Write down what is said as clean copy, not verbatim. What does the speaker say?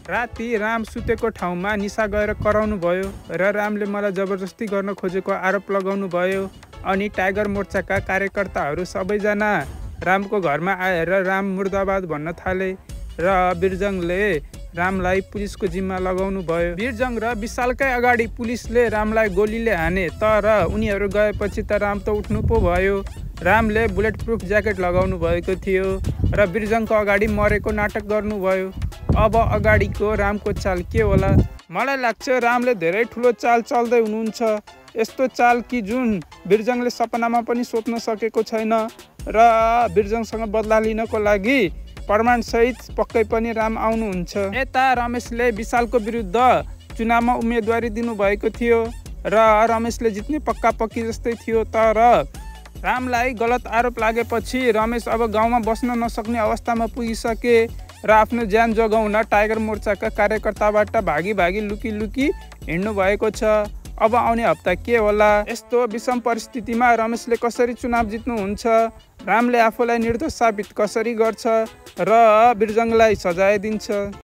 राति राम सुतेको ठाउँमा निसा गएर कराउनु भयो र रामले मलाई जबरजस्ती गर्न खोजेको आरोप लगाउनु भयो। अनि टाइगर मोर्चाका कार्यकर्ताहरू सबैजना रामको घरमा आएर राम मुर्दाबाद भन्न थाले र बिरजङले रामलाई पुलिसको जिम्मा लगाउनु भयो। बिरजङ र विशालकै अगाडि पुलिसले रामलाई गोलीले हाने, तर उनीहरू गएपछि त राम त उठ्नु पो भयो। रामले बुलेट प्रुफ ज्याकेट लगाउनु भएको थियो र बिरजङको अगाडि मरेको नाटक गर्नुभयो। अब अगाडिको रामको चाल के होला? मलाई लाग्छ रामले धेरै ठुलो चाल चल्दै हुनुहुन्छ। यस्तो चाल कि जुन बिरजङले सपनामा पनि सोच्न सकेको छैन र बिरजङसँग बदला लिनको लागि प्रमाणसहित पक्कै पनि राम आउनुहुन्छ। यता रमेशले विशालको विरुद्ध चुनावमा उम्मेदवारी दिनुभएको थियो र रमेशले जित्ने पक्का पक्की जस्तै थियो, तर रामलाई गलत आरोप लागेपछि रमेश अब गाउँमा बस्न नसक्ने अवस्थामा पुगिसके र आफ्नो ज्यान जोगाउन टाइगर मोर्चाका कार्यकर्ताबाट भागी लुकी हिँड्नु भएको छ। अब आउने हप्ता के होला? यस्तो विषम परिस्थितिमा रमेशले कसरी चुनाव जित्नुहुन्छ? रामले आफूलाई निर्दोष साबित कसरी गर्छ र बिरजङलाई सजाय दिन्छ?